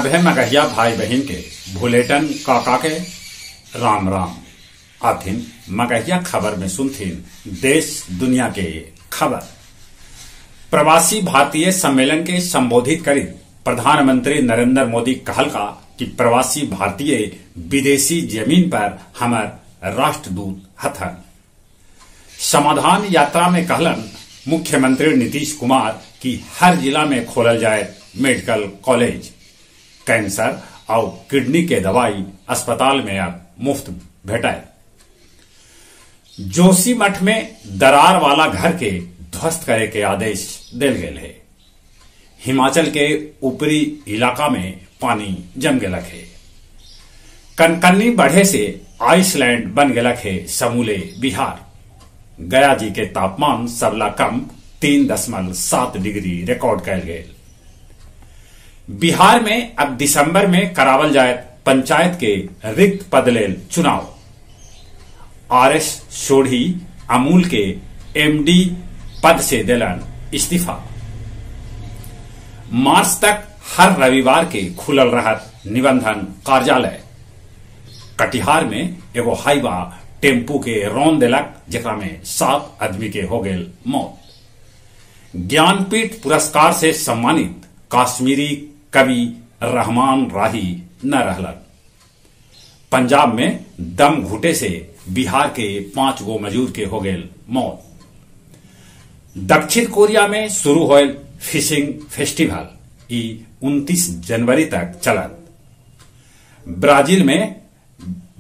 सभे मगहिया भाई बहन के भुलेटन काका के राम राम। आथिन मगहिया खबर में सुनथिन देश दुनिया के खबर। प्रवासी भारतीय सम्मेलन के संबोधित करी प्रधानमंत्री नरेंद्र मोदी कहलका कि प्रवासी भारतीय विदेशी जमीन पर हमर राष्ट्रदूत हथन। समाधान यात्रा में कहलन मुख्यमंत्री नीतीश कुमार कि हर जिला में खोलल जाए मेडिकल कॉलेज। कैंसर और किडनी के दवाई अस्पताल में अब मुफ्त भेटाए। जोशीमठ में दरार वाला घर के ध्वस्त करे के आदेश दिल गए है। हिमाचल के ऊपरी इलाका में पानी जम गलक है। कनकन्नी बढ़े से आइसलैंड बन गलक है समूले बिहार। गया जी के तापमान सबला कम 3.7 डिग्री रिकॉर्ड कैल गए। बिहार में अब दिसंबर में करावल जाए पंचायत के रिक्त पद लेल चुनाव। आरएस सोढ़ी अमूल के एमडी पद से दिलन इस्तीफा। मार्च तक हर रविवार के खुलल रहत निबंधन कार्यालय। कटिहार में एगो हाईवा टेम्पू के रौन दिलक जेकरा में 7 आदमी के हो गए मौत। ज्ञानपीठ पुरस्कार से सम्मानित कश्मीरी कवि रहमान राही न रहलन। पंजाब में दम घुटे से बिहार के 5 गो मजदूर के हो गए मौत। दक्षिण कोरिया में शुरू होल फिशिंग फेस्टिवल ई 29 जनवरी तक चलत। ब्राजील में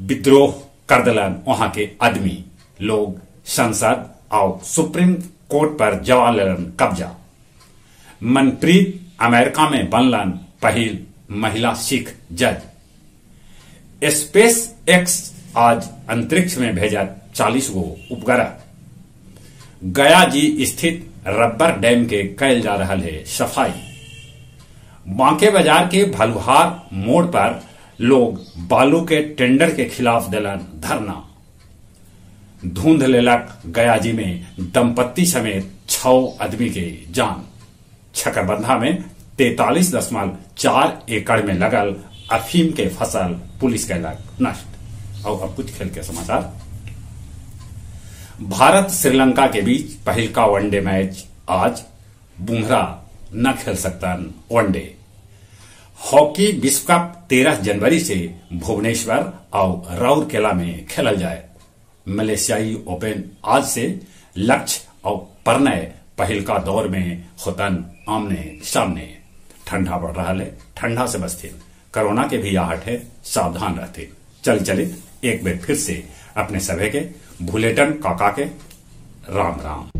विद्रोह कर दिलन वहां के आदमी लोग संसद और सुप्रीम कोर्ट पर जमा लेलन कब्जा। मनप्रीत अमेरिका में बनलन पहिल महिला सिख जज। स्पेस एक्स आज अंतरिक्ष में भेजा 40 गो उपग्रह। गया जी स्थित रबर डैम के कैल जा रहा है सफाई। बांके बाजार के भलुहार मोड़ पर लोग बालू के टेंडर के खिलाफ दिलन धरना। धुंध लेलक गया जी में दंपत्ति समेत 6 आदमी के जान। छकरबंधा में 43.4 एकड़ में लगल अफीम के फसल पुलिस कैलक नष्ट। और अब कुछ खेल के समाचार। भारत श्रीलंका के बीच पहिलका वनडे मैच आज। बुमराह न खेल सकता वनडे। हॉकी विश्व कप 13 जनवरी से भुवनेश्वर और राउरकेला में खेलल जाए। मलेशियाई ओपन आज से लक्ष्य और प्रणय पहिलका दौर में होतन आमने सामने। ठंडा बढ़ रहा है, ठंडा से बचते, कोरोना के भी आहट है, सावधान रहते। चल चलित एक बार फिर से अपने सभे के भुलेटन काका के राम राम।